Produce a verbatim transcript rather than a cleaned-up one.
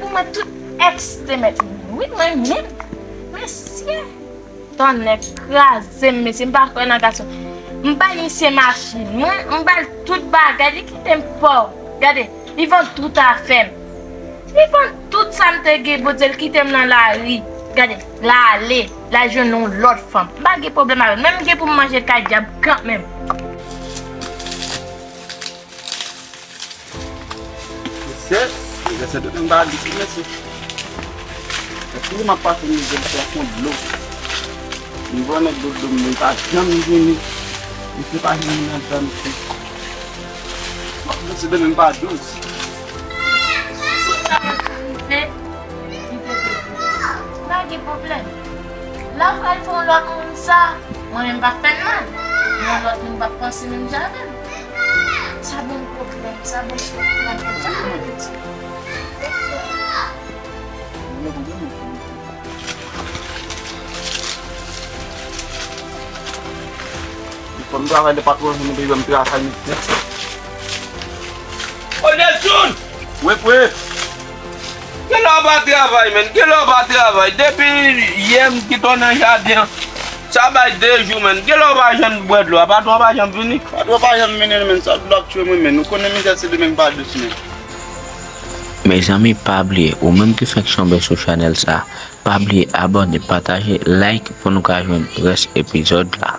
Pou mwen, tout èks te mèt mwen. Wi, mwen menm. Mesye. Tonnè kraze m, mesye. M pa kwè nan gason. M bay misye machin mwen, m ba l tout bagay. Li kite m pòv. Gade, li vann tout afè m. Li vann tout sa m te gen, Bondye, li kite m nan lari. Gade, l ale, l al jwenn yon lòt fanm. M pa gen pwoblèm avè l. Menm m gen pou m manje kay dyab kanmenm. Mesye, mesye, se demen ba dous, mesye. Èske m ap pase mizè, mesye, ak yon dlo? M wè nèg dlo dlo m, li pa janm vini. Mesye pa janm vin nan tan, mesye. Mesye, demen ba dous. Sa rive, li te demen. Pa gen pwoblèm. L ap al fè yon lòt moun sa, mwen menm pa fè l mal. Yon lòt moun pa panse menm jan avè m. Sa bon pwoblèm, sa bon pwoblèm. Fò m travay de patwon, nou bezwen m travay, mesye. Ô, Nelson! Wi, wi. Kilè w pa travay, menn? Kilè w pa travay? Depi yè m kite w nan jaden an. Sa bay de jou, menn. Kilè w pa janm bwè dlo a? Patwon pa janm vini? Patwon pa janm vini, menn. Sa dlo ap tchwe mwen, menn. Ou konnen mizè se demen pa dous, menn. Mezanmi, pa bliye, ou menm ki fenk tonbe sou chanèl sa, pa bliye abòne, pataje, like pou nou ka jwenn rès epizòd la.